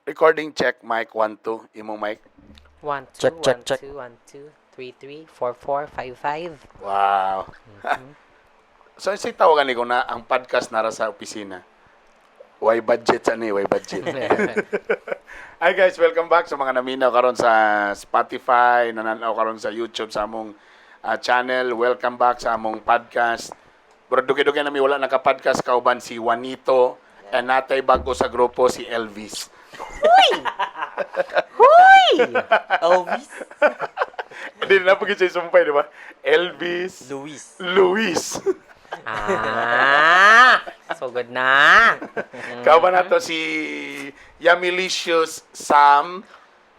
Recording check, mic 1 2, imong mic. 1, 2, Check, check, 1, check. 2, 1, 2, 3, 3, 4, 4, 5, 5. Wow. So si tawagan ni ko na ang podcast nara sa opisina. Why budget sa ni, why budget. Hi guys, welcome back sa mga naminaw karon sa Spotify, nananaw karon sa YouTube sa among channel. Welcome back sa among podcast. Pero dugi-dugi nami wala naka-podcast kauban si Juanito and natay bago sa grupo si Elvis. Huy! Elvis. Hindi na pag siya sumpay, di ba? Elvis Luis. Luis. Ah! So good na. Kauban nato si Yamilicious Sam.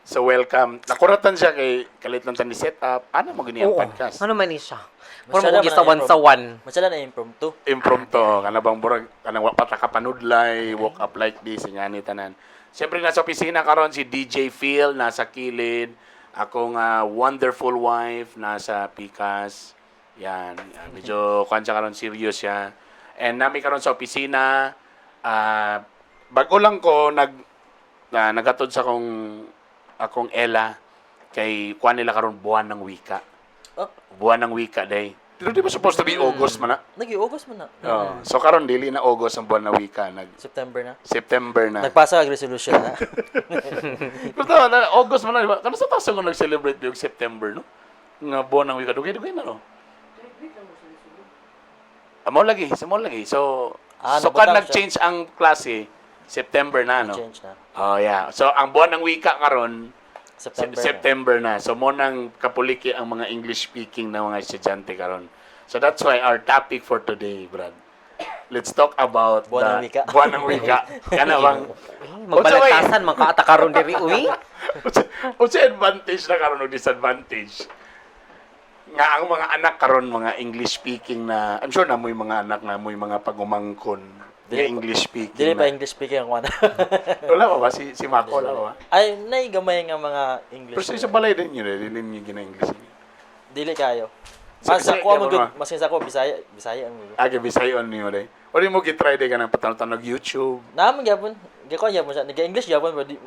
So welcome. Nakuratan siya kay kalit lang ni setup. Ano mo gini ang podcast? Ano man ni siya? Mura Masyado mo man sa ang one sa one. Masala na impromptu. Impromptu kana bang burag kanang wa pa ta kapanudlay, walk up like this ngani tanan. Siyempre nasa opisina karon si DJ Phil nasa kilid. Akong wonderful wife nasa Pikas. Yan, medyo kuan siya karon, serious siya. And nami karon sa opisina, bago lang ko naghatod sa akong akong Ella kay kuan nila karon buwan ng wika. Oh, Buwan ng wika day. Pero di ba supposed to be August man na? nag-August man na. Oh, so karon dili na August ang buwan na wika, nag September na. September na. Nagpasa kag resolution na. Pero tama na August man na, di ba? Kano sa taas ko nag-celebrate yung September, no? Nga buwan ng wika, dugay-dugay na, no? Amo lagi, sa mo lagi. So, so kan nabutang siya. nag-change ang klase, September na, no? Change na. Oh, yeah. So, ang buwan ng wika karon September. September na. So, mo nang kapuliki ang mga English-speaking na mga estudyante karon. So, that's why our topic for today, Brad. Let's talk about Buwan ng wika. Buwan ng wika. Kana bang Uy, magbalagtasan man ka karon diri uy. Unsa advantage na karon o disadvantage? Nga ang mga anak karon mga English speaking na, I'm sure na mo'y mga anak na mo'y mga pagumangkon nga English speaking. Na. Dili pa na. English speaking ang kuan. Wala pa ba si si Mako, wala pa ba? Ay, nay gamay nga mga English. Pero sa isa balay din yun, eh, dili niyo gina-English. Dili kayo. Mas Sa- sa kuha mo sa- gud, mas sa kuha Bisaya, Bisaya ang gud. Age Bisayon niyo day. O di mo gitry day ka ng patanong YouTube. Naman gyapon, gikuan gyapon siya, nag-English gyapon pero di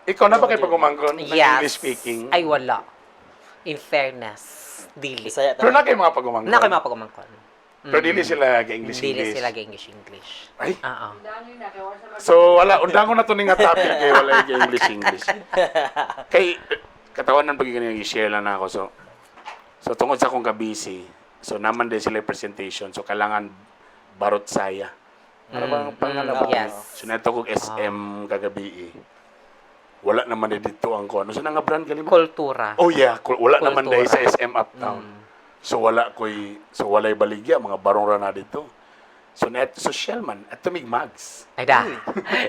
Ikaw na ba kay pagumangkon ng Yes. English speaking? Ay, wala. In fairness, dili. Bisaya Pero na tanan. kay mga pagumangkon. Na kay mga pagumangkon. Pero dili sila ga English Dili English. sila ga English English. Ay. Oo. So wala, undang ko na to ni nga topic kay wala yung English English. Kay katawanan pag ganyan i-share lang na ako, so tungod sa akong ka-busy. So naman din sila yung presentation. So kailangan barot saya. Ano bang pangalan ba? Yes. So neto kog SM kagabi eh. Wala naman din dito ang ko. Ano sa nga brand gali mo? Kultura. Oh yeah, wala naman Kultura. dahil sa SM Uptown. So wala koy, so walay baligya mga barong ra na dito. So net social man at tumig mags. Ay da.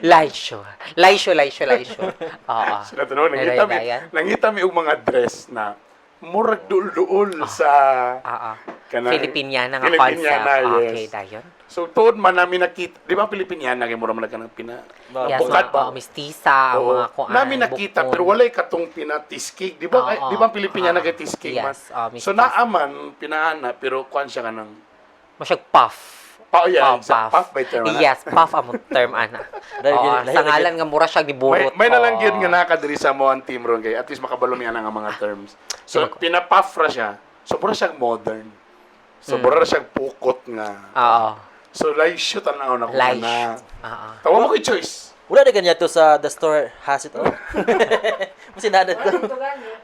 Laisyo. Laisyo, laisyo, laisyo. Oo. So natunog Ay, nangita mi dayan. nangita mi og mga dress na murag duol-duol sa Oo. kanang- Filipiniana nga Filipiniana, concept. yes. Okay, dayon. So tuod man namin nakita, di ba ang Filipiniana kay mura man kanang pina Yes, bukad mga, ba? oo, mistisa, ang Oo. mga kuan. Namin nakita bukon. pero walay katong pinatiskig, di ba? Oo. Ay, di ba ang Filipiniana Oo. kay tiskig man? Yes, oo, So mistisa. naaman pinaana pero kuan siya kanang Masyag puff. Pa, oh, yeah, Oh, exact. Puff by term, ana? Yes, puff ang term, ana. Dahil Oo, dahil- sa ngalan nga mura siya May, giburot. may nalang Oo. gyud nga nakadiri sa mo ang team ron kay at least makabalo mi ana nga mga terms. So pina-puff ra siya. So mura siyang modern. So mura ra siyang pukot nga. Oo. So like shoot tanaw na ko Live. na. Oo. Tawa mo kay choice. Wala na ganyan to sa the store has it all. Mas sinadad to.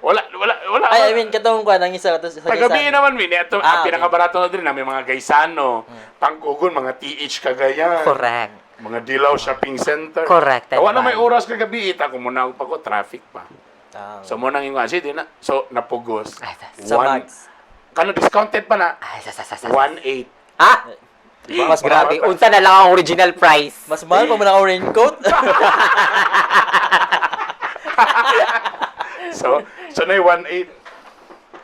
Wala wala wala. Ay, I mean katong kuan ang isa to sa Tagabi naman min ito ang Ah, okay. pinakabarato na diri na may mga Gaisano, Pangkugon, mga TH Cagayan. Correct. Mga Dilaw Shopping Center. Correct, Tawa na may Edvan. oras kagabi ita ko muna pa ko traffic pa. Ah, So mo nang ingon di na. So napugos. Ay, sas. sa One- Mags. Kano discounted pa na? Ay, sas, sas, sas, sas. 1.8. Ah! Diba? Mas Grabe, unsa na lang ang original price. Mas mahal pa man ang raincoat. So na 1.8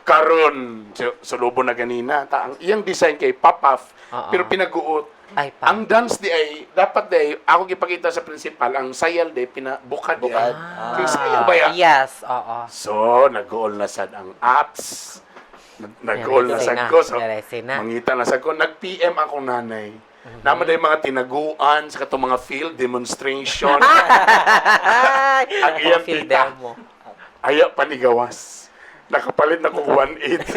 karon so, so na ganina ta ang iyang design kay papaf Oo. pero pinaguot. Ay, pa. Ang dance di ay dapat di ay ako gipakita sa principal ang sayal di pinabukad di ay. Bukad. Ah. Kay sayal ba ya? Yes, oo. So, nag-goal na sad ang apps. Nag-call na Diretso sad na, ko. So, diretso na. mangita na sad ko. Nag-PM akong nanay. Naman na yung mga tinaguan sa katong mga field demonstration. Ay, Ang iyang field tita. demo. Aya panigawas. Nakapalit na kong 1.8.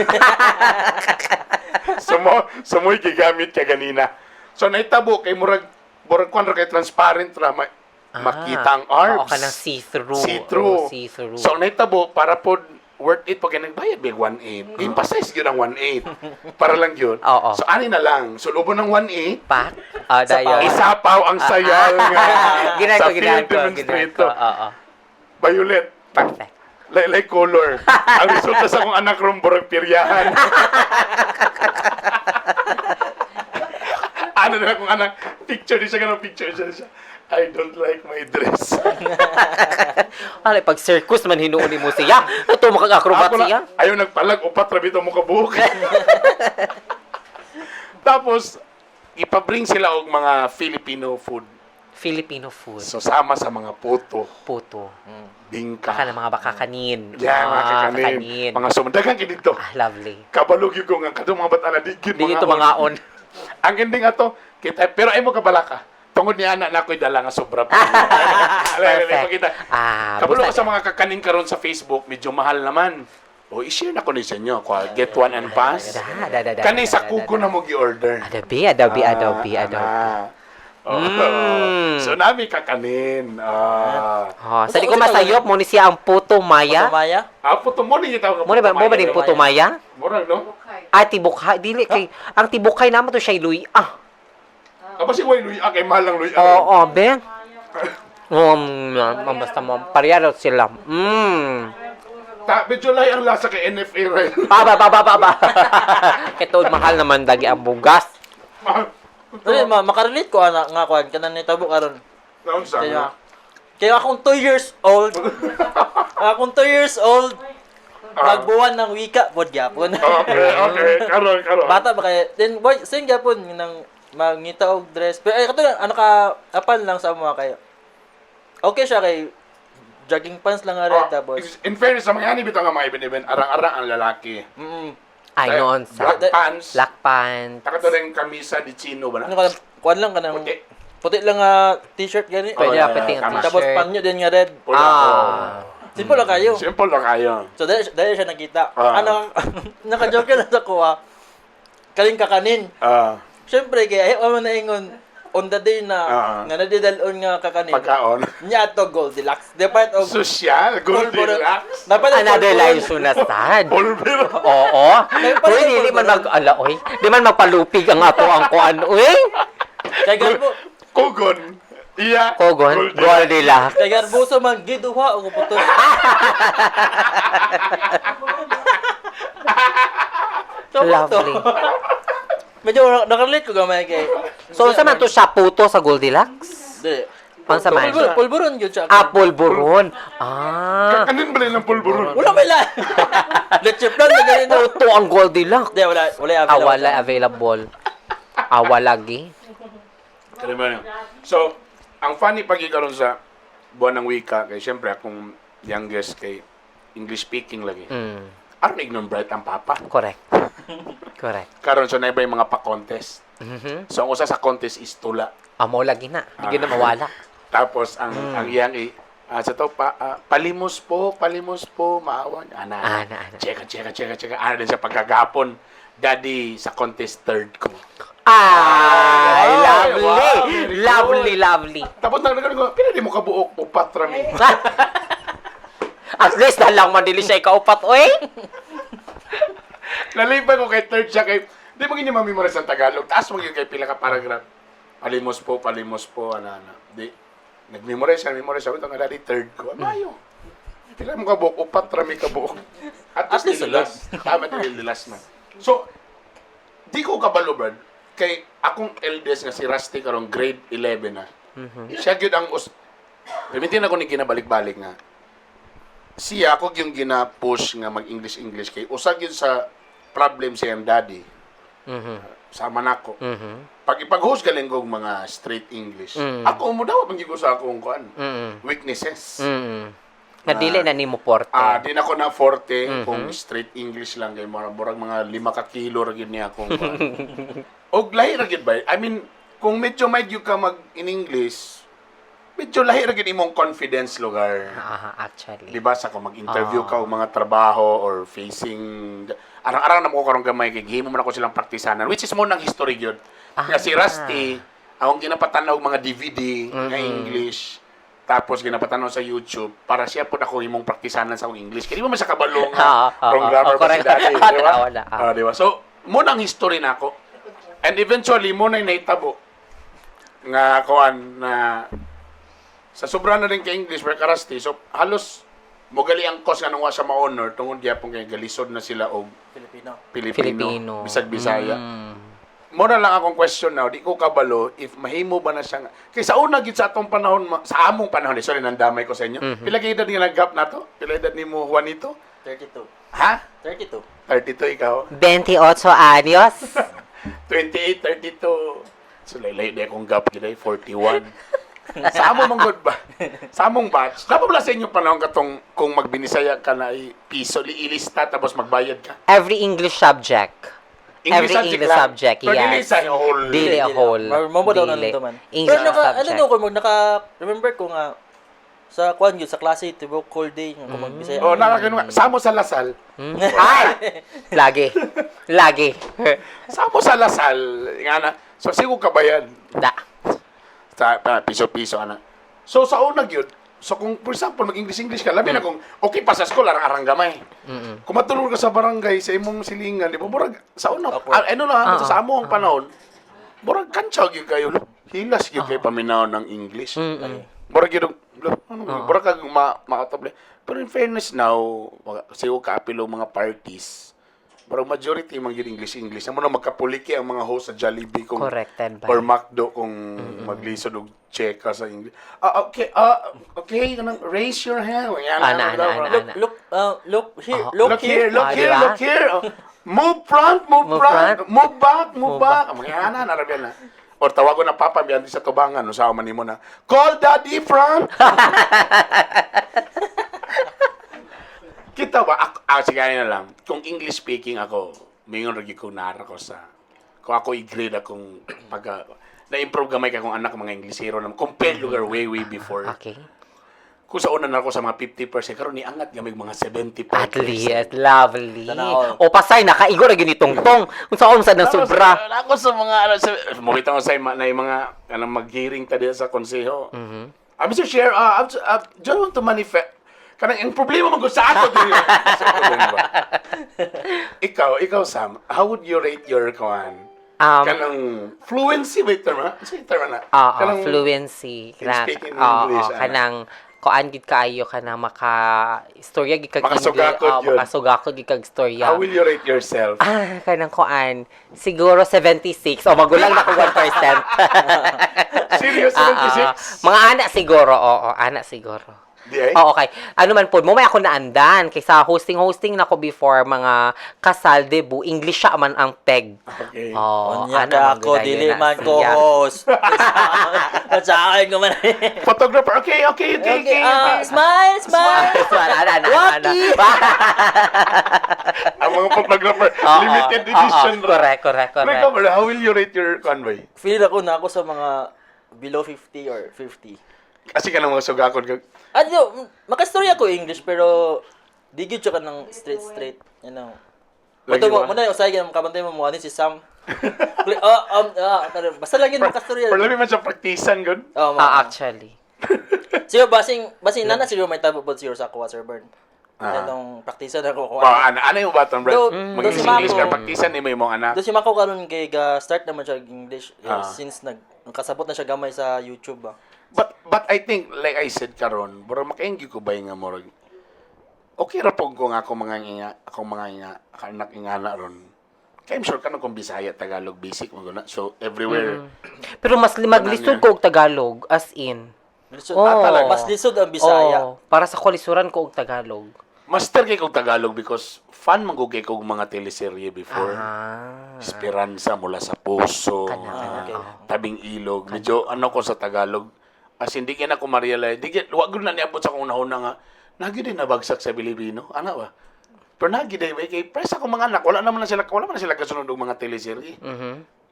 Sumoy gigamit ka ganina. So naitabo kay murag murag kwan ra kay transparent ra makita ang arms. Oo, kanang see-through. See-through. Oo, see-through. So naitabo para pod worth it pag nagbayad big 1.8. Emphasize gyud ang 1.8. Para lang yun. Oo. So ani na lang. So lubo ng 1.8, Pak. Ah, dayon. isapaw ang sayal nga Ginay sa ko, field ginay ko, ginay ko. demonstrator. Oo. Violet. Perfect. Laylay color. Ang resulta sa akong anak ron, burag piryahan. Ano na akong anak, picture din siya, ganun picture siya siya. "I don't like my dress." Alay, pag circus man hinuon mo siya. Ito makag-acrobat Ako na, siya. ayaw nagpalag, upat rabito mo kabuhok. Tapos, ipabring sila og mga Filipino food. Filipino food. So, sama sa mga puto, Puto. bingka. Baka na mga bakakanin. Yeah, mga Ah, kakanin. kakanin. Mga sumundagan dito. Ah, lovely. Kabalog yun ko nga kadtong mga bata na di gyud Di ito mga on. Ang ending ato, kita pero ay mo kabala ka. Tungod ni ana na ako'y dala nga sobra pa. Alay, alay, Perfect. pakita. Ah, Kabalo ka busa sa mga kakanin karon sa Facebook, medyo mahal naman. O i-share na ko ni sa inyo. Kwa, get one and pass. Da, da, da, da, Kani da, sa da, da, kuko da. na mo gi-order. Adabi, adabi, adabi, Ah, adabi. ana. Oh. So nami kakanin. Ah. Oh, sa di ko masayop mo ni siya ang puto maya. Maya? Ah, puto mo ni gitawag nga Mo na ba mo ba ni puto maya? Murag no? Ah, tibukay. Dili kay ang tibukay naman to siya luy. Ah. Aba si Way Luy, ah, kay mahal ang Luy. Oo, be. Basta mo pareharo sila. Ta, medyo lahi ang lasa kay NFA right. Pa ba ba ba ba ba. Kay mahal naman dagi ang bugas. Dili ma makarelate ko ana nga kuan kanang nitabo karon. Naunsa Kaya nga. kaya akong 2 years old. Akong 2 years old. Magbuwan ng wika pod gyapon. Okay. Karon, karon. Bata ba kay then boy sing gyapon nang mangita og dress. Pero ay kato ano ka apan lang sa mga kayo. Okay siya kay jogging pants lang nga red Ah, tapos. in fairness sa mga ani bitaw nga mga ibin-ibin, arang-arang ang lalaki. Ay noon sa Black pants. black pants. Takato rin kamisa di chino ba na? Ano ka kuan lang kanang Puti. puti lang nga t-shirt gani. Pwede Oh, na pwede yeah, nga tama. Tapos t-shirt. panyo din nga red. Pula. Ah. Simple lang kayo. Simple lang kayo. So dahil siya nakita. Ah. Ano naka-joke na sa kuha. Kaling kakanin. Siyempre kay ay man naingon on the day na Ah. nga nadidalon nga kakanin. Pagkaon. Nya to Goldilocks. Dapat og Social, Goldilocks. Dapat og Another pulburon. line so na sad. Pulbiro. Oo. Uy, dili man mag ala oy. Di man magpalupig ang ato ang kuan uy. Kay garbo Kugon. Iya. Kogon, Goldilocks. Goldilocks. kay garboso man giduha og putol. So, Lovely. Medyo nakarelate ko gamay kay. So unsa man to siya puto sa Goldilocks? Dili. Unsa man? Pulburon, pulburon gyud siya. Ah, pulburon. Ah. Kakanin ba ng pulburon? Wala may la. Leche plan na ganun. Puto ang Goldilocks. Di, wala, wala Ah, available. wala available. Ah, wala gi. Kaya ba yun? So, ang funny pag karon sa buwan ng wika, kay siyempre akong youngest kay English speaking lagi. Aron ignon bright ang papa. Correct. Correct. Karon so na iba yung mga pa-contest. So ang usa sa contest is tula. Amo lagi na. Di gyud na mawala. Tapos ang ang iyang sa to pa, palimos po, maawa niyo." Ana. Ana, ana. Cheka, cheka, cheka, cheka. Ana din sa pagkagapon. "Daddy, sa contest third ko." Ay, Ay, lovely. wow, very good. Lovely, lovely. Tapos nang ko, pila di mo kabuok upat rami. At least na lang man dili siya ikaupat, oy. Nalipay ko kay third siya kay di mo ganyan mamemorize ang Tagalog. Taas mo yun kay pila ka paragraph. Palimos po, ana ana. Di nag-memorize siya, memorize siya. Ito nga daddy third ko. Amayo. Pila mo kabuok upat rami kabuok. At At least least dili last. Tama dili last man. So di ko kabalo brad kay akong eldest nga si Rusty karong grade 11 na. Siya gyud ang Gamitin ako ni ginabalik-balik nga. Siya ako yung gina-push nga mag-English English kay usa gyud sa problem sa iyang daddy. Sama nako. Pag ipag-host galing kog mga straight English. Ako mo daw pag sa akong kuan. Weaknesses. Nga dili na nimo forte. Ah, di na ko na forte kung straight English lang kay murag murag mga 5 ka kilo ra gyud niya akong kuan. Og lahi ra gyud ba? I mean, kung medyo medyo ka mag in English, medyo lahi ra gyud imong confidence lugar. Ah, actually. Di ba sa kung mag-interview ka og mga trabaho or facing arang-arang na mo ko karong gamay kay gihimo man ako silang praktisanan, which is mo nang history gyud. Nga si Rusty akong ginapatanaw og mga DVD nga English, tapos ginapatanaw sa YouTube para siya pud ako imong praktisanan sa akong English kay di ba man siya kabalo nga wrong grammar pa si daddy, di ba? Tanawa na, ah. Ah, di ba? So mo nang history nako and eventually mo na nahitabo nga kuan na sa sobra na rin kay English per Karasti, so halos mogali ang cause nga nung wa siya ma-honor tungod gyapon kay galisod na sila og Filipino. Pilipino, Filipino. bisag Bisaya. Mo na lang akong question now, di ko kabalo if mahimo ba na siya kay sa una gid sa atong panahon sa among panahon eh, sorry, nandamay ko sa inyo. Pila kay edad nga nag-gap nato? Pila edad nimo, Juanito? 32. Ha? 32. 32 ikaw? 28 años. 28, 32. So, laylay di akong gap gid ay 41. Sa amo mong good ba? Sa among batch. Dapat wala sa inyong panahon katong kung magbinisaya ka na ay piso, ilista tapos magbayad ka? Every English subject. English Every subject English lang. subject, Pero dili yes. sa whole. Dili a whole. Mo daw na Dili. nito man. English Pero naka, subject. ano no, kung naka, remember ko nga, sa kuan yun, sa klase, tibok whole day, nga kung magbisaya. Oh, nakakano nga. Sa amo sa La Salle. Ay! Lagi. Lagi. Sa amo sa La Salle. Nga na. So, sigo ka ba yan? Da. Sa piso-piso, ana. So, sa una gyud, so kung for example, mag-English-English ka, labi na kung okay pa sa school, arang-arang gamay. Kung matulog ka sa barangay, sa imong silingan, di ba, murag, sa una, Awkward. ah, ano na, sa among panahon, murag kantsaw gyud kayo, lo. Hilas gyud kayo paminaw ng English. Murag gyud, lo, ano, murag kag maatable. Pero in fairness now, siguro kaapilo mga parties, murag majority man gyud English English. Amo na magkapuliki ang mga host sa Jollibee kung Corrected ba? or McDo kung maglisod og cheka sa English. Ah, okay, ah, okay, kanang raise your hand. Yan, Ana, ano, ana, ano, ana, Look, ana. look, look here, look, Look here, look Ah, here, diba? look here. Oh, move front, move, Move front, front. move back, move Move back. Mga ana, narabyan na. Or tawagon na papa, biyan sa tubangan, no, sa man nimo na. Call daddy front. Kita ba? Ako, ah, sige, ano na lang. Kung English speaking ako, mingon ra gyud ko nara ko sa kung ako i-grade akong pagka na-improve gamay ka kung anak mga Inglesero na compared lugar way way before. Kung sa una na ako sa mga 50%, karon niangat gamay mga 75%. At least, lovely. Tanaw. O pasay, nakaigo ra gyud ni Tungtong. Unsa unsa nang sobra. Ako sa mga ano sa mukita ko sa na yung mga anong mag-hearing ta diya sa konseho. Mr. Chair, I'm, just want to manifest kanang ang problema man gud sa ako diri. Sa problema ba? Ikaw Sam, how would you rate your kuan? Kanang fluency ba yung term ha? Sa term na? Oo, Kanang- fluency. in speaking Oo, English, ano? kanang kuan gid kaayo kanang maka istorya gid kag English. Makasugakot Oo, yun. makasugakot gid kag istorya. How will you rate yourself? Ah, kanang kuan siguro 76 o magulang na ko 1%. Serious, Ah, ah. 76? Mga ana siguro, oo, ana siguro. Di ay? Oo, okay. Ano man po, mo may ako naandan kay sa hosting-hosting nako before mga kasal debut, English siya man ang peg. Okay. Oh, Unya ana ka man ako, gud dili na man ko siya. host. At sa akin ko man. Photographer, okay, Okay, ah, smile, smile. Wala, ana, ana, ana. Waki! Ang mga photographer, Oo, limited oo, edition. Ra. Correct, Pero correct. ikaw, bro, how will you rate your convoy? Feel ako na ako sa mga below 50 or 50. Kasi ka nang mga sugakon ka. Ano, makastorya ko English pero di gyud siya ka ng straight straight, you know. Lagi Ito mo, ba? muna yung usay ka kabantay mo mo ani si Sam. Oh, pero basta lang yun makastorya. Pero labi man siya praktisan, good. Oh, Ah, actually. Siguro basing nana siguro may tabo pod siguro sa ako Sir Bern. Ah. Atong praktisa na ko Oh, ano, ano yung batang, bro? Do si Mag-English ka, Mako. praktisan ni mo yung mga anak. Do si Mako karon kay ga start naman siya og English eh, since nag nakasabot na siya gamay sa YouTube ba. But I think, like I said karon, bro, makainggi ko ba yung nga murag? Okay ra pog ko nga akong mga inga, anak ingana ron. Kaya I'm sure kanong kung Bisaya, Tagalog, basic mo guna. So, everywhere. Pero mas maglisod ko og Tagalog as in. Lisod, Oo. ah, talaga. Mas lisod ang Bisaya. Oo, para sa kolisuran ko og Tagalog. Master kay kog Tagalog because fan man gud kay kog mga teleserye before. Esperanza mula sa puso, Kana, okay. Tabing ilog. Medyo ano ko sa Tagalog. As in, di kaya na ko ma-realize. Di kaya, wag na niabot sa akong una nga. Nagi din nabagsak sa Pilipino. Ana ba? Pero nagi din, kay presa ko mga anak, wala man na sila kasunod og mga teleserye.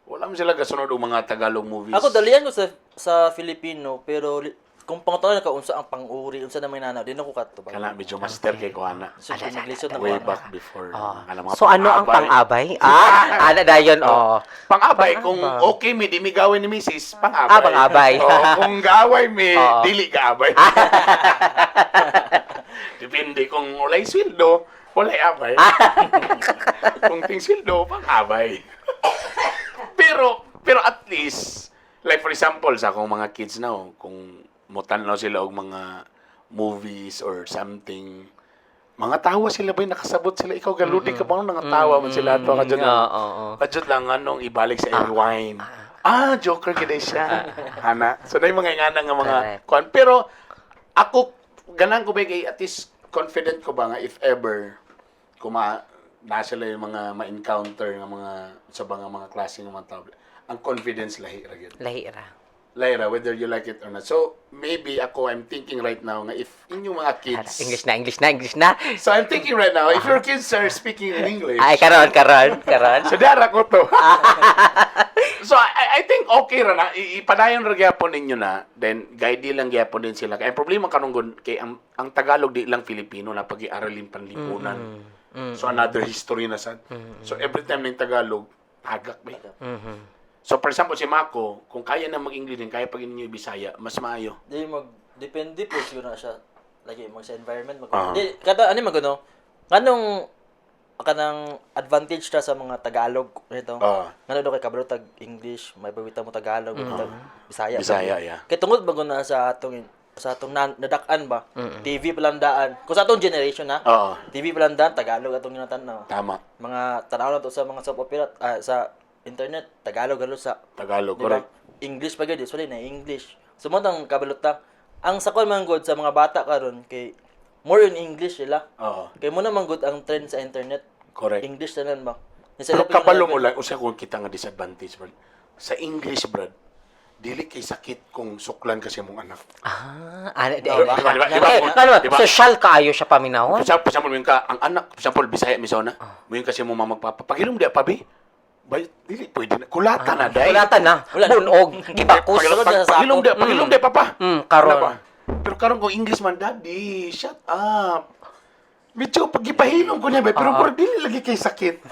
Wala man sila kasunod og mga Tagalog movies. Ako dalian ko sa Filipino, pero kung pangutanan ka unsa ang pang-uri, unsa na may nanaw, di na ko kadto ba. Kana medyo master kay ko ana. So, naglisod na ko Way ana. back before. Kana mga So ano ang pang-abay? Ah, ana dayon, oh. Pang-abay, kung okay mi, di mi gawin ni Mrs., pang-abay. Ah, pang-abay. Oo, kung gaaway mi, dili gaabay. Depende kung walay sweldo, walay abay. Kung ting sweldo, pang-abay. Pero at least, like for example, sa akong mga kids now, kung mutan sila og mga movies or something, mga tawa sila ba nakasabot sila, ikaw galudi ka ba nang tawa man sila ato ka dyan. Oo, oo. Kadjot lang anong ibalik sa rewind. Ah, Joker gid siya. Ana. So na yung mga ingana nga mga Correct. kuan. Pero ako ganan ko ba kay at least confident ko ba nga if ever kuma na sila yung mga ma-encounter nga mga sa mga klase ng mga tao. Ang confidence lahi ra gyud. Lahi ra. Lahi ra whether you like it or not. So maybe ako, I'm thinking right now nga if inyong mga kids. English na, English na, English na. So I'm thinking right now if your kids are speaking in English. Ay, karon, karon, karon. So dara ko to. So I think okay ra na ipadayon ra gyapon ninyo na, then guide lang gyapon din sila. Kay ang problema karon gud kay ang Tagalog di lang Filipino na pag-iaralin panlipunan. So another history na sad. So every time ning Tagalog tagak ba. So for example si Mako, kung kaya na mag-English din, kaya pag ninyo Bisaya, mas maayo. Di mag depende po siguro na siya lagi mag sa environment mag. Di kada ano mag ano nganong kanang advantage ta sa mga Tagalog nito. Ngano daw kay kabalo tag English, may bawita mo Tagalog, mm Bisaya. Bisaya, yeah. Kay tungod bago na sa atong nadak-an ba? TV pa lang daan. Kung sa atong generation na, TV pa lang daan, Tagalog atong ginatan-aw. Tama. Mga tanaw na to sa mga soap opera, sa internet, Tagalog galo sa. Tagalog, Di ba? correct. English pa gyud, usually na English. So mo tang kabalot ta. Ang sa kon man gud sa mga bata karon kay more in English sila. Kay mo naman gud ang trend sa internet. Correct. English tanan ba? Nasa Pero lapit kabalo na mo lang, usa kung kita nga disadvantage, brad. Sa English, brad, dili kay sakit kung suklan kasi mong anak. Ah, ana di. Diba, diba, diba, Eh, ano ba, diba? social kaayo siya paminawon. For example, mo ka, ang anak, for example, Bisaya misaw na, mo kasi mo mamagpapa. Pagilom di pa, bi? Bay, dili pwede na. Kulata na, day. Kulata na. Wala na. Bunog, gibakos. Pagilom, Sulod na sa sako. pagilom di, papa. Karon. Wala pa. Pero karon kung English man, "Daddy, shut up." Medyo pagipahilom ko niya, bay, pero murag dili lagi kay sakit.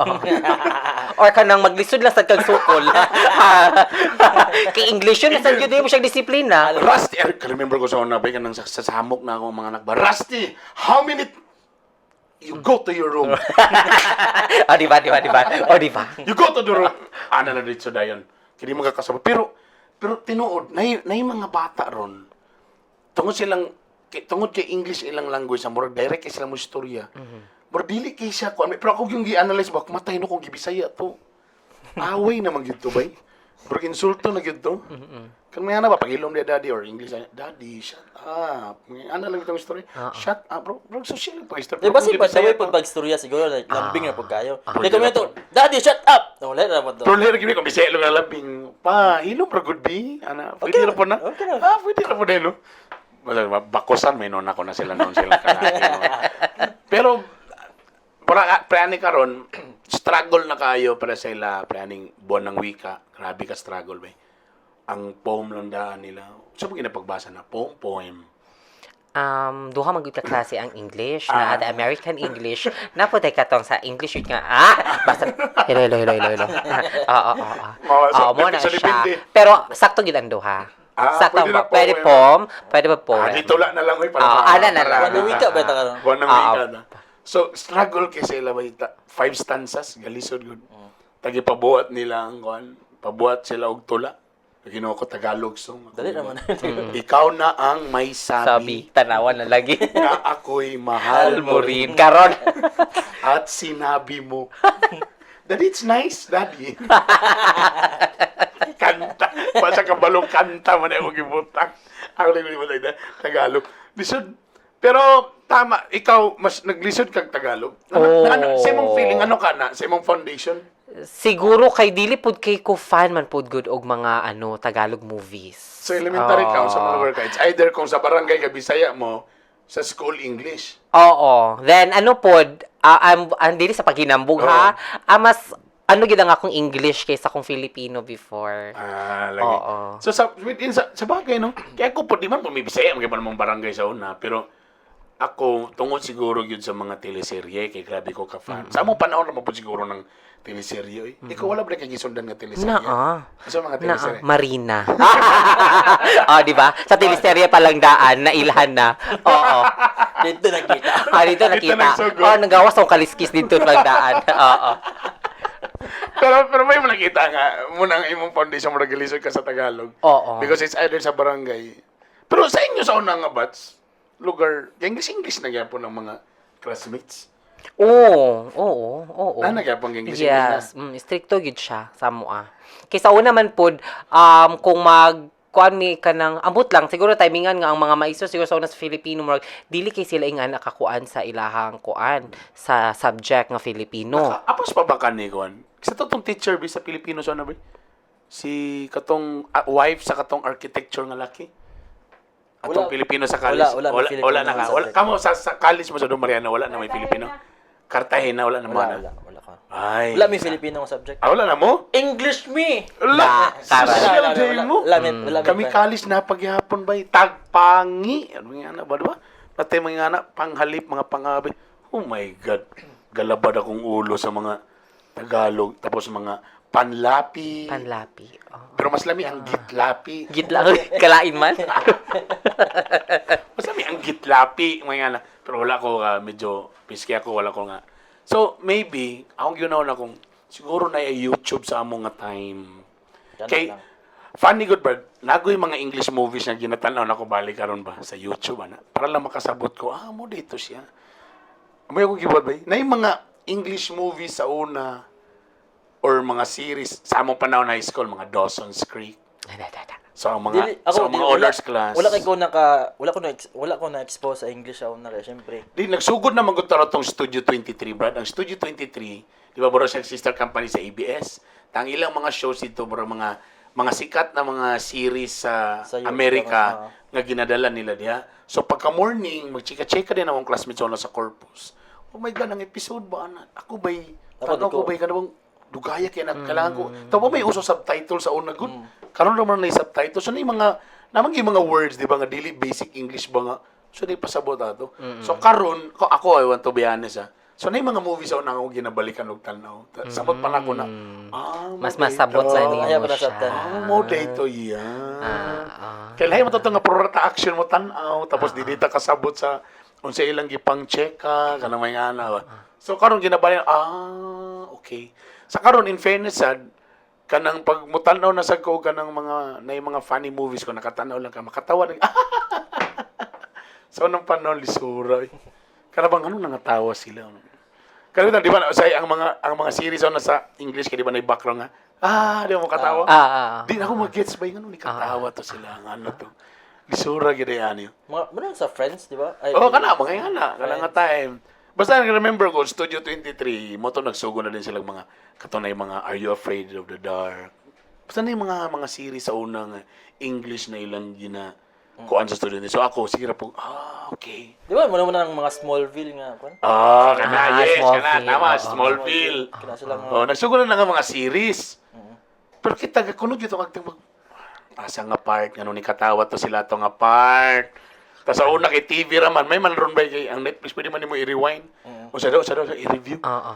Or kanang maglisod lang sa kag sukol. Kay English yun, nasa gyud mo siya disiplina. Rusty, eh, remember ko sa una, bay, kanang sa samok na ako mga anak ba, "Rusty, how many, you go to your room." O, di ba, di ba, di ba? O, di ba? "You go to the room." Ana na dito dayon. Kini mga kasabot. Pero tinuod, nay mga bata ron. Tungod kay English ilang language, ang murag direct kay sila mo istorya. Murag dili kay siya kuan. Pero ako yung gi-analyze ba, matay no kung gibisaya to. Away naman gyud to bay. Murag insulto na gyud to. Kan may ana ba pagilom di daddy or English ay, "Daddy, shut up." May ana lang itong story. "Shut up, bro." Bro, social pa story. Di ba si Padaway pag pagstorya siguro like, lambing na pag kayo. Di kami to, "Daddy, shut up!" No, wala na po to. Pero lero gini kung Bisaya lang labing pa, hilom ra good be. Ana, pwede ra po na. Okay ra. Ah, pwede ra po na, no. Wala, bakusan may noon ako na sila noon sila kalaki. No? Pero para pre ani karon struggle na kayo para sa ila pre aning buwan ng wika. Grabe ka struggle ba. Ang poem lang daan nila. Sa so, ginapagbasa na poem poem. Duha man gyud ka klase ang English na the American English na po katong sa English yun nga basta hello, hello, hello, hello, hello. Oo, oo, oo. Oo, so, Oo, mo na so, siya. depende. Pero sakto gyud ang duha. Ah, Sakto pwede ba? na Pwede poem. poem, pwede ba poem? Ah, dito lang na lang oy para Ana na lang. Buwan ng wika ba ta karon? Buwan ng wika na. So, struggle kay sila ba five stanzas, galisod gud. Tagi pabuhat nila ang kuan, pabuhat sila og tula. Ginoo ko, Tagalog song. Dali naman. Ikaw na ang may Sabi, sabi, tanawan na lagi. Na ako'y mahal Mo rin karon. At sinabi mo. "Daddy, it's nice, Daddy." Kanta. Basta kabalong kanta man ako gibutang. Ako lang gibutang na Tagalog. Lisod. Pero tama, ikaw mas naglisod kag Tagalog. Ano, Oo. ano, sa imong feeling, ano ka na? Sa imong foundation? Siguro kay dili pud kay ko fan man pud good og mga ano Tagalog movies. So elementary ka, sa mga lugar ka, it's either kung sa barangay ka, Bisaya mo, Sa school English. Oo. Then ano pod, ang dili sa paghinambog ha. Mas ano gid ang akong English kaysa akong Filipino before. Ah, lagi. Oo. So sa within sa bagay, no. Kaya ako po di man pumibisaya ang mong barangay sa una, pero ako tungod siguro gyud sa mga teleserye kay grabe ko ka fan. Sa among panahon naman po siguro ng teleserye oy. Ikaw wala ba kay gisundan nga teleserye? Naa. Sa mga Na, teleserye. Marina. Oh, di ba? Sa teleserye pa lang daan, nailhan na. Oo. Dito nakita. Ah, dito Dito nakita. nagsugod. Oh, nagawas akong kaliskis dito lang daan. Oo. Pero pero may nakita nga muna ang imong foundation mo naglisod ka sa Tagalog. Oo. Because it's either sa barangay. Pero sa inyo sa una nga batch, lugar, English English na gyapon ng mga classmates. Oo. Na nagyapon English English na. Yes, stricto gyud siya sa amoa. Kaysa una man pod, kung mag kuan mi kanang ambot lang siguro timingan nga ang mga maestro siguro sa una sa Filipino murag dili kay sila ingan nakakuan sa ilahang kuan sa subject nga Filipino. Apos pa ba ka ni Juan? Sa totoong teacher bi sa Pilipino sa ano ba? Si katong wife sa katong architecture nga laki. Atong Wala. Pilipino sa college. Wala, wala may wala, Filipino wala na ka. sa Wala, subject. kamo sa college mo sa Don Mariano, wala na may Pilipino. Cartagena, wala na mo Wala, na. wala, wala ka. Ay. Wala may Filipino nga subject. Ah, wala na mo? English me! Wala. Na, karay. Social Wala, day wala, mo. wala, wala, wala, Kami wala. college na pagyapon ba? Tagpangi. Ano nga na ba, diba? Pati mga anak, panghalip, mga pangabi. Oh my God. Galabad akong ulo sa mga Tagalog. Tapos mga panlapi. Panlapi. Oh. Pero mas lami ang gitlapi. Gitla kalain man. Mas lami ang gitlapi. Mga anak. Pero wala ko, medyo piski ako, wala ko nga. So, maybe, akong ginawa na kung siguro na YouTube sa among nga time. Ganun Kay, lang. funny good bird, nagoy mga English movies na ginatanaw na ko balik karon ba sa YouTube ana para lang makasabot ko mo dito siya. May akong gibuhat ba? Na yung mga English movies sa una or mga series sa among panahon high school, mga Dawson's Creek. Da, da, da. So ang mga Dili, ako, so ang mga dili, wala, honors class. Wala kay ko naka, wala ko na-expose sa English sa una kay syempre. Di nagsugod na man gud tong Studio 23, Brad. Ang Studio 23, di ba bro, siya sister company sa ABS. Tang ilang mga shows dito, bro, mga sikat na mga series sa, Sa US, Amerika ah. nga ginadala nila diha. So pagka morning, magchika-chika din akong classmates na sa corpus. Oh my God, ang episode ba ana? Ako ba'y Ako, tanaw di ko ko- ba'y kanabang dugaya kay na kailangan ko. Tawa may uso subtitle sa una gud. Karon ra man na subtitle. So na yung mga namang yung mga words di ba nga dili basic English ba nga. So di pasabot ato. So karon ko ako I want to be honest ah. So na yung mga movies sa una ako ginabalikan og tan-aw. Sabot pa na ako na. Ah, mo Mas masabot dito. sa Ayaw nimo pa na siya. sabtan. Ah, mo dito yan. Ah, ah. Kailangan mo to nga prorata action mo tan-aw tapos di dita kasabot sa unsa ilang gipang check ka kanang may ana ba. So karon ginabali okay. Sa karon in fairness sad kanang pag mutan-aw na sad ko kanang mga na mga funny movies ko nakatanaw lang ka makatawa lang. Sa unang panahon lisura. Eh. Kana bang ano nangatawa sila. Kaya di ba sa ang mga series na sa English kay di ba na background nga. Ah, di mo katawa. Ah, ah, ah. Di na ako mag-gets ba yung ano, ni katawa to sila, ang ano to. Lisura gid ani. Mga, muna sa Friends, di ba? Ay, Oh, kana mga nga kana nga time. Basta remember ko Studio 23, mo to nagsugo na din silang mga katunay mga Are You Afraid of the Dark? Basta na yung mga series sa unang English na ilang gina kuan sa studio. So ako sige ra po, okay. Di ba, muna muna ng mga Smallville nga, kwan? Ah, kana yes, kana Smallville, tama, oo. Smallville. Kana sila nga. Oh, nagsugo na nga mga series. Pero kita kuno gyud ang mag asa nga part ngano ni katawa to sila to nga part. Tas sa una kay TV ra man may man ron ba kay ang Netflix pwede man nimo i-rewind. Usa daw i-review. Oo.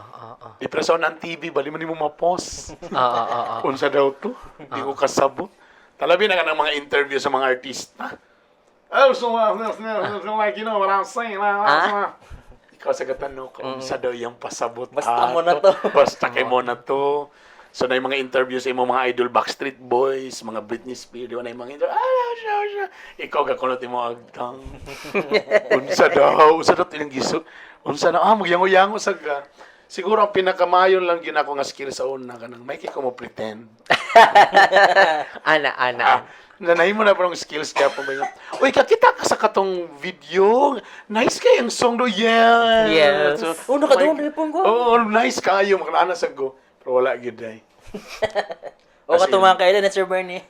Di pero sa una ang TV bali man nimo ma-pause. Oo. Unsa daw to? Di ko kasabot. Talabi na ka ng mga interview sa mga artista. Oh, so, like, you know what I'm saying. Ah? Ikaw sa katanong ko, unsa daw yung pasabot Basta mo na to. Basta kay mo na to. So na yung mga interview sa imong mga idol Backstreet Boys, mga Britney Spears, di ba na yung mga interview, siya. Ikaw gakunot imo agtang. Unsa daw, unsa daw tinang giso. Unsa na, magyango-yango sa ka. Siguro ang pinakamayon lang yun ako nga skill sa una kanang may kay ko mo pretend. Ana, ana. Nanay mo na parang skills kaya pa ba yun? Uy, kakita ka sa katong video. Nice kay ang song do. Yeah. Yes. So, Oh, nakadoon rin ko. Oo, nice kayo. Makanana sa go. Pero wala gyud ay. O katong mga kailan na Sir Bernie.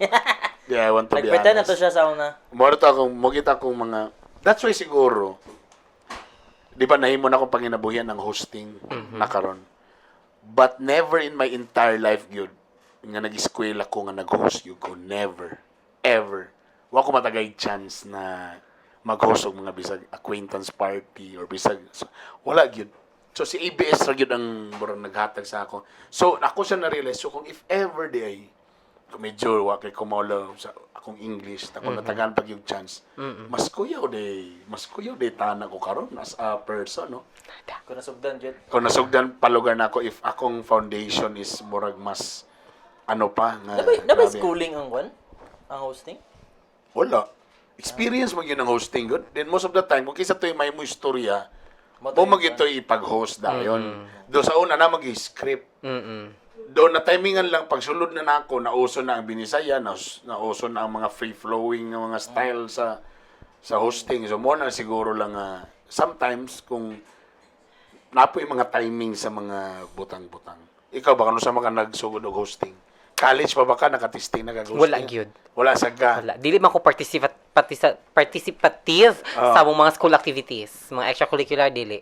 Yeah, I want to be Nagpretend na honest. to siya sa una. Moro to akong, mugita akong mga That's why siguro, di ba nahimo na akong panginabuhian ng hosting na karon. But never in my entire life gyud nga nag-eskwela ko nga nag-host gyud ko. Never. Ever. Wa ko matagay chance na mag-host og mga bisag acquaintance party or bisag, so, wala gyud. So si ABS ra gyud ang murag naghatag sa ako. So ako siya na-realize, so kung if ever di ay kung medyo wa kay kumolo sa akong English ta kung natagaan pag yung chance, mas kuyaw day tana ko karon as a person, no? Kung nasugdan jud. Kung nasugdan palugar na ako if akong foundation is murag mas ano pa nga Nabay grabe. Schooling ang kwan? Ang hosting? Wala, experience mo yun ang hosting good. Then most of the time kung kisa to'y may mo istorya Mo mo to mag ito'y ipag-host dayon do sa una na mag-script. Doon na timingan lang pagsulod na nako, nauso na ang Binisaya, nauso na ang mga free flowing nga mga style sa hosting. So mo na siguro lang sometimes kung napoy mga timing sa mga butang-butang. Ikaw ba kano sa mga nagsugod og hosting? College pa ba ka nakatesting na kag hosting? Wala gyud. Wala sa ka. Wala. Dili man ko participative sa among mga school activities. Mga extracurricular, dili.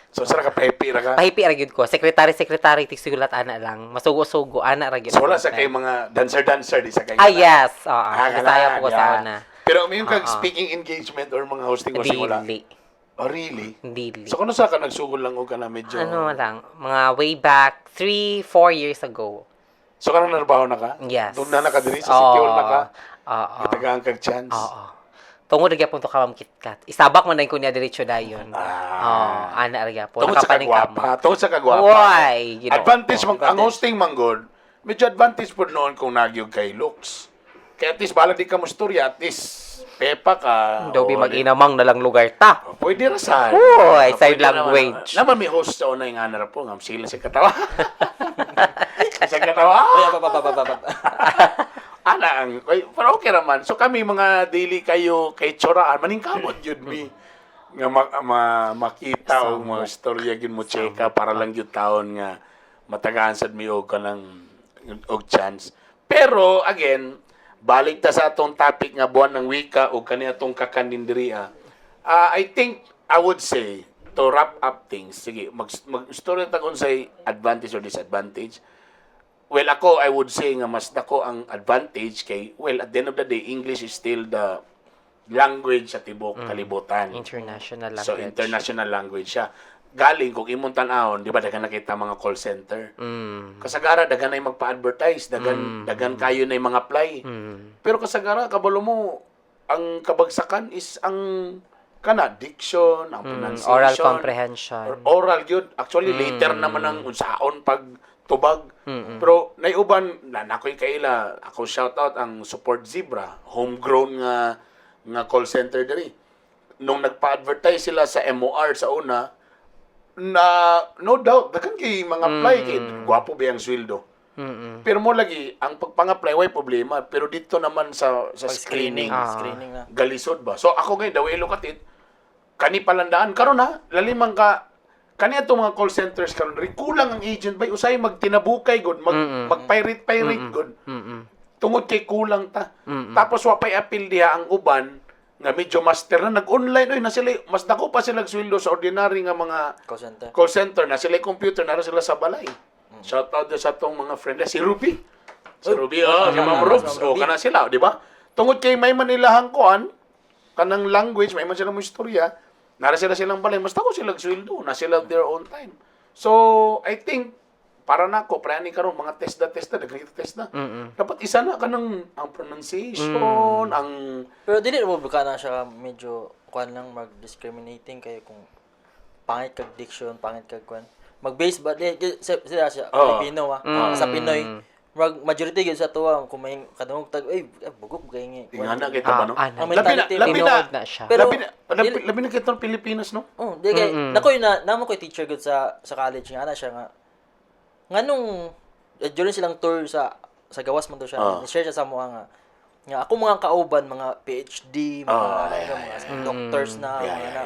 So sa ka pahipi ra ka. Pahipi ra gyud ko. Secretary, secretary, tigsulat ana lang. Masugo-sugo, ana ra gyud. So wala sa kay mga dancer-dancer di sa kay. Ah, yes. Oo. Ah, Bisaya po ko sa yeah. una. Pero may kag speaking engagement or mga hosting hosting wala. Dili. Oh, really? Dili. So, kung sa ka nagsugod lang og ka na medyo Ano lang, mga way back 3, 4 years ago. So, kanang narbaho na ka? Yes. Doon na nakadiri sa City Hall na ka? Oo. Gitagaan kag chance? Oo. Tungod ra gyapon to ka, Ma'am KitKat. Isabak man na ko niya diretso dayon. Ah. Oo, ana ra gyapon. Tungod sa Nakapaningkamot. kagwapa. Tungod sa kagwapa. Why? Ginoo Advantage, ko. man, ang hosting man good, medyo advantage po noon kung nagyog kay looks. Kaya at least, balag di ka mo storya, at least, pepa ka. Daw bi o, mag-inamang na lang lugar ta. Pwede ra sad. Uy, Ah, sign pwede naman. language. Naman may host sa una yung ana ra po, ngam sila sa katawa. Sa katawa. Uy, pa pa pa pa pa. Pa. Ana ang ay, pero okay raman. So kami mga daily kayo kay Choraan maningkamot yun mi nga makita og mga istorya gyud mo cheka para lang gyud taon nga matagaan sad mi og kanang og chance. Pero again, balik ta sa atong topic nga Buwan ng Wika o kani atong kakandindiriya. Ah, I think I would say to wrap up things, sige, mag istorya ta kung say advantage or disadvantage. Well, ako, I would say nga mas dako ang advantage kay, well, at the end of the day, English is still the language sa tibok kalibutan. International language. So, international language siya. Galing, kung imong tan-awon, di ba, daghan nakita mga call center. Kasagara, daghan na magpa-advertise, daghan, daghan kayo na mga apply. Pero kasagara, kabalo mo, ang kabagsakan is ang kana diction, ang pronunciation, Oral comprehension. or oral yun. Actually, later naman ang unsaon pag tubag. Pero naiuban na nakoy kaila, ako shout out ang Support Zebra, homegrown nga nga call center diri. Nung nagpa-advertise sila sa MOR sa una, na no doubt daghan kay mga apply kay gwapo ba ang sweldo. Pero mo lagi ang pagpang-apply way problema, pero dito naman sa screening, Screening, screening na. Galisod ba. So ako ngayon, the way I look at it, kani palandaan karon ha, lalimang ka kani atong mga call centers karon ri kulang ang agent bay usay magtinabukay gud, mag mag-pirate pirate gud. Tungod kay kulang ta. Tapos wa pay appeal diha ang uban nga medyo master na nag-online oy na sila mas dako pa sila sweldo sa ordinary nga mga Call center. Call center na sila computer na sila sa balay. Shout out sa atong mga friend si Ruby. Si Ruby, oh, si Ma'am Rubes, oh, kana sila, di ba? Tungod kay may manilahang kuan, kanang language, may man sila mo istorya, nara sila silang balay, mas dako sila sweldo, na sila their own time. So, I think para nako, para ni karon mga test na, daghan kita test na. Dapat isa na kanang ang pronunciation, ang Pero dili mo baka na siya medyo kuan lang mag-discriminating kayo kung pangit kag diction, pangit kag kuan. Mag-base ba di, sila siya Oo. Filipino ah. Sa Pinoy. Mag majority gyud sa tuwa kung may kadungog tag ay bugok kay ngi. Ingana kita ba no? Ah, ana. Ang Labi na, mentality. labi na, Tinuod na siya. Pero, labi na, labi, labi na kita ng Pilipinas, no? Oh, di kay nakoy na namo koy teacher gud sa college nga ana siya nga nganong during silang tour sa gawas man to siya, ni-share siya sa mo nga nga ako mga kauban mga PhD, mga mga doctors na mga na.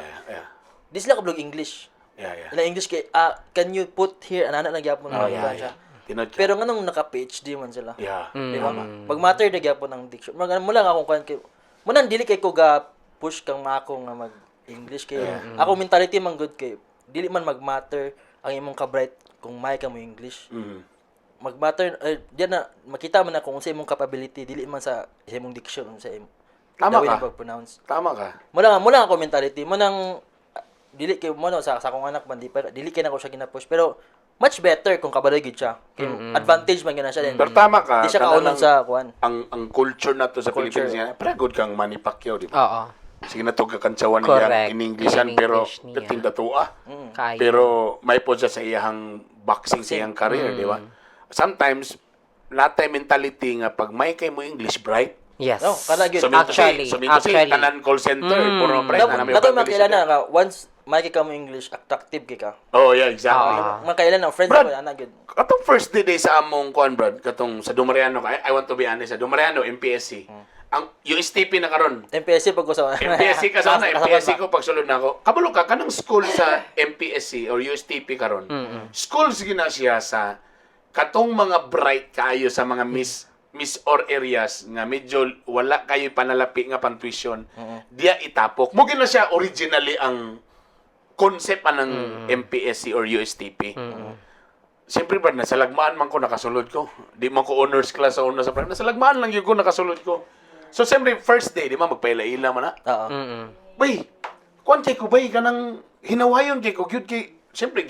Di sila kablog English. Ila English kay can you put here anana lang gyapon Oh, na yeah, siya. yeah. Tinod ka. Pero nganong naka PhD man sila. Di ba? Pag matter na gyapon ang diction. Mag mo lang akong kuan kay mo nang dili kay ko ga push kang mako nga mag English kay ako mentality man good kay dili man mag-matter ang imong ka-bright kung may ka mo English. Mag-matter eh, diyan na makita man na kung unsa imong capability, dili man sa imong diction, unsa imong Tama the way ka. na pag-pronounce. Tama ka. Mo lang ako mentality mo nang dili kay mo no, sa akong anak man di pa dili kay nako siya gina-push, pero much better kung kabalo gyud siya. Kay advantage man gyud na siya then. Pero tama ka. Di siya kana kaunon lang sa kuan. Ang culture na to sa Culture. Pilipinas nga, para good kang Manny Pacquiao, di ba? Oo. Sige na to kakantsawan niya in Englishan pero In-English niya. perting datua. Kayo. Pero may po siya sa iyahang boxing sa iyang career, di ba? Sometimes natay mentality nga pag may kay mo English, bright. Yes. No, kana gyud. So, minto si, Actually, so, minto si, actually. tanan call center, puro bright na namin Dato evangelist. makilala na ka once may ka mo English, attractive kay ka. Oh, yeah, exactly. Ah. Makailan ang friends Brad, ko ana gyud. Katong first day sa among kuan, Brad, katong sa Dumariano, I want to be honest, sa Dumariano, MPSC. Ang USTP na karon. MPSC pag ko sa MPSC ka sa una, MPSC ko pagsulod na ako. Kabalo ka kanang school sa MPSC or USTP karon. School sige na siya sa katong mga bright kayo sa mga miss miss or areas nga medyo wala kayo panalapi nga pantuition. Diya itapok. Mo na siya originally ang concept anang MPSC or USTP. Siyempre ba, nasa lagmaan man ko, nakasulod ko. Di man ko honors class sa una sa prime. Nasa lagmaan lang yun ko, nakasulod ko. So, siyempre, first day, di ba, magpaila-ila man na. Oo. Bay, kuan kay ko, bay, kanang hinawayon kay ko, gyud kay, siyempre,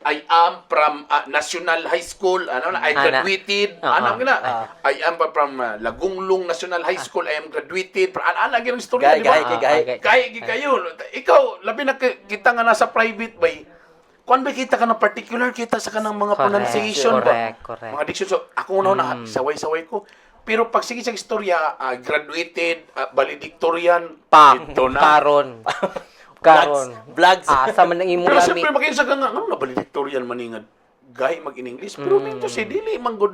I am from National High School, ano na, I Ana. graduated, Oo. ano na, I am pa from Lagunglong National High School, I am graduated, ana, ana, gyud ang istorya, Gahi, di ba? gahi, kay gahi. Okay. Kaya gi kayo. Ikaw, labi na kita nga nasa private bay. Kuan ba kita ka ng particular kita sa kanang mga pronunciation ba? Correct. Mga diction. So, ako una na saway-saway ko. Pero pag sige sa istorya, graduated, valedictorian, Pa, ito na. karon. Karon. Vlogs. Asa man ang imong Pero lami. siyempre, makinsa ka nga, ano na valedictorian man nga, gahi mag in English. Pero minto si dili man good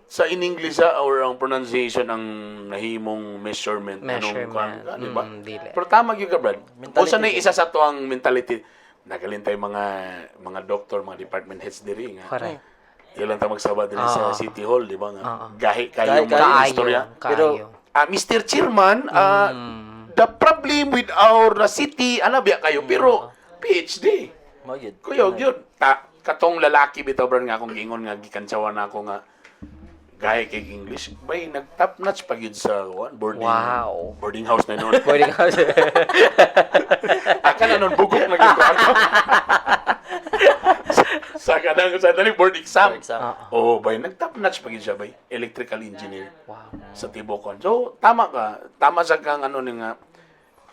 sa in English or ang pronunciation ang nahimong measurement. Anong Measurement. kuan ka, di ba? Dili. Pero tama gyud ka, Brad. Mentality Usa na gyud. isa sa tuang mentality. Nagalin tayo mga doktor, mga department heads diri nga. Correct. Di lang ta magsaba diri sa City Hall, di ba nga? Gahi kayo Gahi mga kayo. istorya. Kayo. Pero- Mr. Chairman, the problem with our city, ano biya kayo, pero PhD. Mao gyud. Kuya, yun. Ta, katong lalaki bitaw, Brad, nga akong giingon nga gikantsawan na ako nga gaya kay English, bay nag top notch pag yun sa one, boarding boarding house na noon. Boarding house. Aka na nun, bugok na gyud ko ato. Sa kanang sa dali board exam. Board exam. Oh, bay nag top notch pag yun siya bay, electrical engineer sa Tibokon. So tama ka, tama sa kang ano ni nga.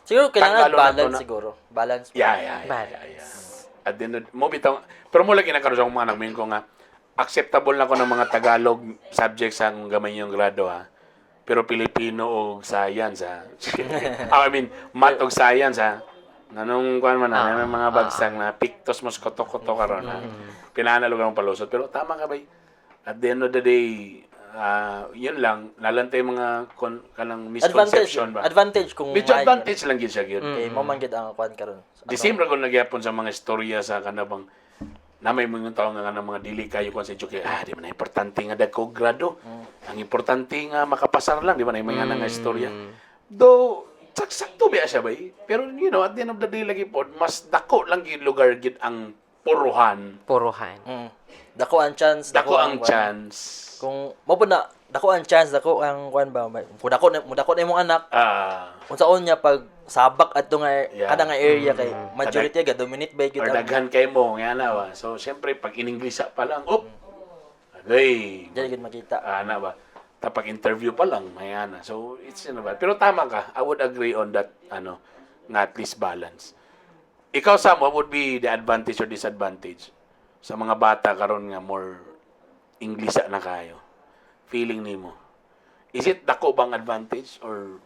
Siguro kailangan Tanggalon na to balance na- siguro. Balance. Yeah. At the end mo bitaw, pero mo lagi nakaroon sa akong mga anak mo ko nga acceptable na ko ng mga Tagalog subjects ang gamay yung grado ha. Pero Pilipino o science ha. Ah, I mean, math og science ha. Nanong kuan man na, may mga bagsak na pictos mos koto-koto karon ha. Pinanalo ka ng palusot pero tama ka bay. At the end of the day, yun lang, nalantay mga kanang Advantage. misconception ba. Advantage kung Medyo may- advantage lang gyud siya gyud. Kay mo man gyud ang kuan karon. The same ra kung nagyapon sa mga istorya sa kanabang na may mga tao nga kanang mga dili kayo kung sa education, di man na importante nga dagko grado. Ang importante nga makapasar lang, di ba na yung mga nga istorya. Though, saksakto biya siya bay. Pero at the end of the day lagi pod, mas dako lang gyud lugar gyud ang puruhan. Puruhan. Dako ang chance, Dako ang kuan. chance. Kung mo po na dako ang chance, dako ang kuan ba, kung dako na mo dako na imong anak, unsaon niya pag sabak adto nga kada nga area kay majority ga dominate by gyud Or ang daghan kay mo, nga na ba. So, syempre, pag in-English pa lang, op, agay, Diyan gyud makita. Ana ba? Tapag interview pa lang, may ana. So, it's ano ba? Pero tama ka. I would agree on that, ano, nga at least balance. Ikaw, Sam, what would be the advantage or disadvantage sa mga bata karon nga more English na kayo? Feeling nimo. Is it dako bang advantage or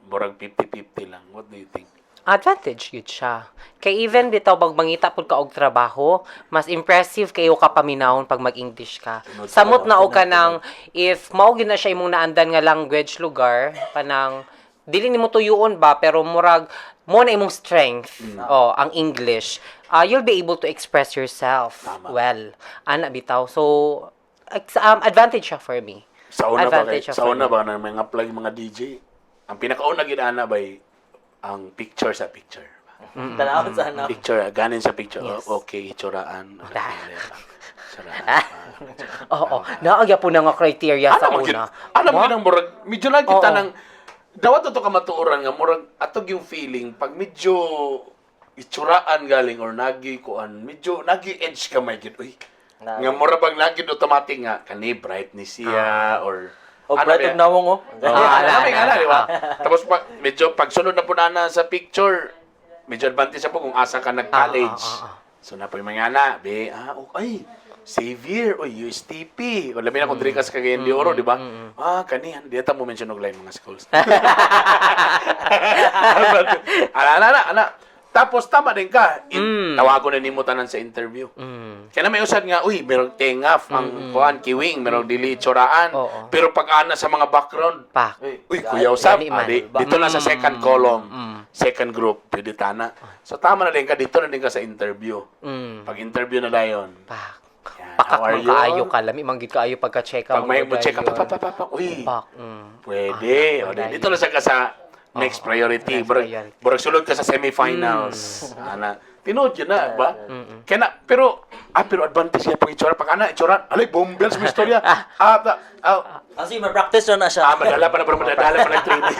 murag 50-50 lang? What do you think? Advantage yun siya. Kay even bitaw pag mangita pud ka og trabaho, mas impressive kayo ka paminawon pag mag-English ka. Samot na og kanang if mao gyud na siya imong naandan nga language lugar, kanang dili nimo tuyuon ba pero murag mo na imong strength, oh, ang English. You'll be able to express yourself Tama. well. Ana bitaw. So advantage siya for me. Sa una ba kay, Advantage siya sa for una me. ba na mga apply mga DJ? Ang pinakauna gid ana bay Ang picture sa picture. Tanawon sa ano. Picture, ganin sa picture. Yes. Oh, okay, itsuraan. Itsuraan. Oo. Naagya po na nga criteria sa Alam mo una. Alam mo Wa? nang murag medyo lang kita Oo. ng dawat to ka matuoran nga murag atog yung feeling pag medyo itsuraan galing or nagi kuan medyo nagi edge ka may gid, uy. Nga mura bang nagi automatic nga kani bright ni siya or O ano bright ba og nawong oh. Oh, Ah, ala, ala, ala, ala, di ba? Tapos pag medyo pagsunod na po na sa picture, medyo advantage na po kung asa ka nag-college. So na po yung mga ana, be, ah, okay. Xavier, oy, USTP. O labi na kung diri ka sa Cagayan de Oro, di ba? Ah, kanihan, di ata mo mention og lain mga schools. Ala, ala, ala, ala. Tapos tama din ka. Tawagon na nimo tanan sa interview. Kaya na may usad nga, uy, merong tengaf ang kuan kiwing, merong dili tsuraan. Oo. Pero pag ana sa mga background, Pak. uy, Kuya Usap, Dali man. adi, dito na sa second column, second group, pwede tana. So tama na din ka, dito na din ka sa interview. Pag interview na dayon. Pak. Yan, Pakak how are man you? kaayo ka. Lami man gid kaayo pagka-check Pag may mo check up, pa, pa, pa, pa, uy, Pak. Pwede. Ah, O, di, dayon. dito na sa ka sa next priority. Next Burag, priority. burag sulod ka sa semifinals. Ana, tinuod yun na, ba? Kaya na, pero, pero advantage niya pag itsura. Pag ana, itsura, alay, bombel sa istorya. Kasi ma-practice na na siya. Madala pa na, pero madala pa ng training.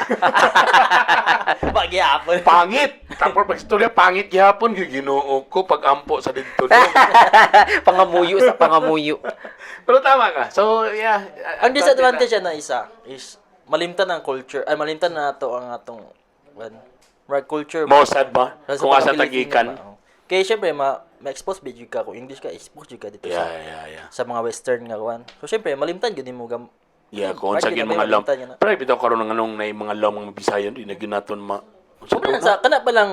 Pagyapon. Pangit! Tapos pag istorya, pangit gihapon. Ginoo ko pag ampo sa dito. Pangamuyo sa pangamuyo. Pero tama ka. So, yeah. Ang disadvantage na isa is malimtan ang culture. Ay malimtan na ato ang atong well, murag culture. Mosad ba? Sa Kung asa pagka-Pilipino tagikan. ba, oh. Kaya syempre ma ma-expose ba jud ka kung English ka, expose jud ka dito Yeah, sa yeah. sa mga western nga kuan. So syempre malimtan gyud nimo gam. Yeah, kung sa Part gyud yun na mga ba, lam. malimtan yun na. Pero bitaw karon ng anong na mga lam mga Bisayan di na gyud naton ma. Unsa Kung tawag sa kana pa lang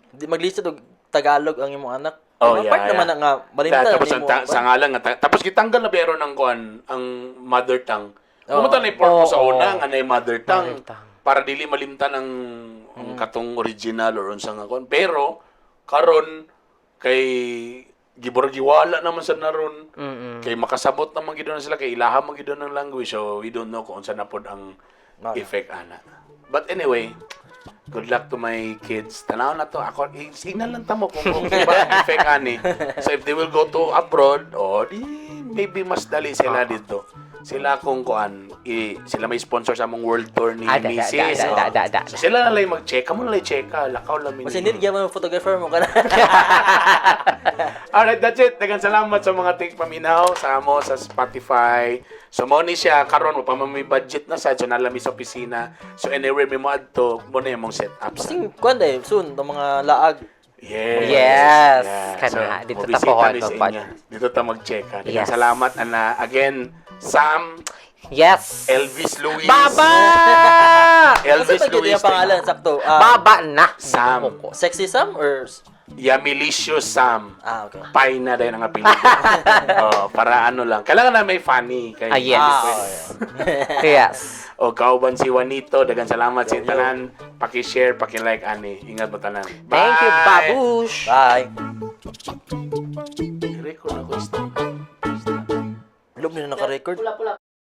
di maglisod og Tagalog ang imong anak. Oh, Diba? yeah, Part yeah. naman na nga malimtan Tapos ang nimo sa ngalan nga tapos gitanggal na bero ng kuan ang mother tongue. Oo. Pumunta na yung purpose sa Oo. una nga na yung mother tongue, Mother tongue. para dili malimtan ang katong original or unsa nga kuan. Pero karon kay giborgiwala naman sa naron. Kay makasabot naman gid na sila kay ilaha man gid ng language. So we don't know kung unsa na pod ang effect ana. But anyway, good luck to my kids. Tanaw na to. Ako, signal lang tamo kung ba ang effect ani. So if they will go to abroad, oh, di, maybe mas dali sila dito. Sila kung kuan, sila may sponsor sa among world tour ni Ah, da, da, Mrs. da, da, da, da, So sila na lang mag-check. Kamo na lang check. Lakaw lang Mas hindi gyud mo photographer mo kana. Alright, that's it. Daghang salamat sa mga take paminaw sa amo sa Spotify. So mo ni siya karon mo pa man may budget na sa so nalami sa opisina. So anywhere may mo adto mo na imong set up sa. Kasing kuan day soon tong mga laag. Yes. Yes. Yeah. Kana, dito ta mobisita pohon, mi sa magpod. inyo. Dito ta mag-check ha. Daghang Yes. salamat ana again Sam Yes. Elvis Luis. Baba! Elvis Kasi Luis. yung pangalan sakto. Ah, Baba na. Sam. Sexy Sam or Yamilicious Sam. Ah, okay. Pie na din ang apelyido. Oh, para ano lang. Kailangan na may funny. Kay, Ah, yes. Ah, Yes. O kauban si Juanito, daghang salamat sa tanan. Paki-share, paki-like ani. Ingat mo tanan. Bye. Thank you, babush. Bye. Record ako. Stop. Lum na naka-record.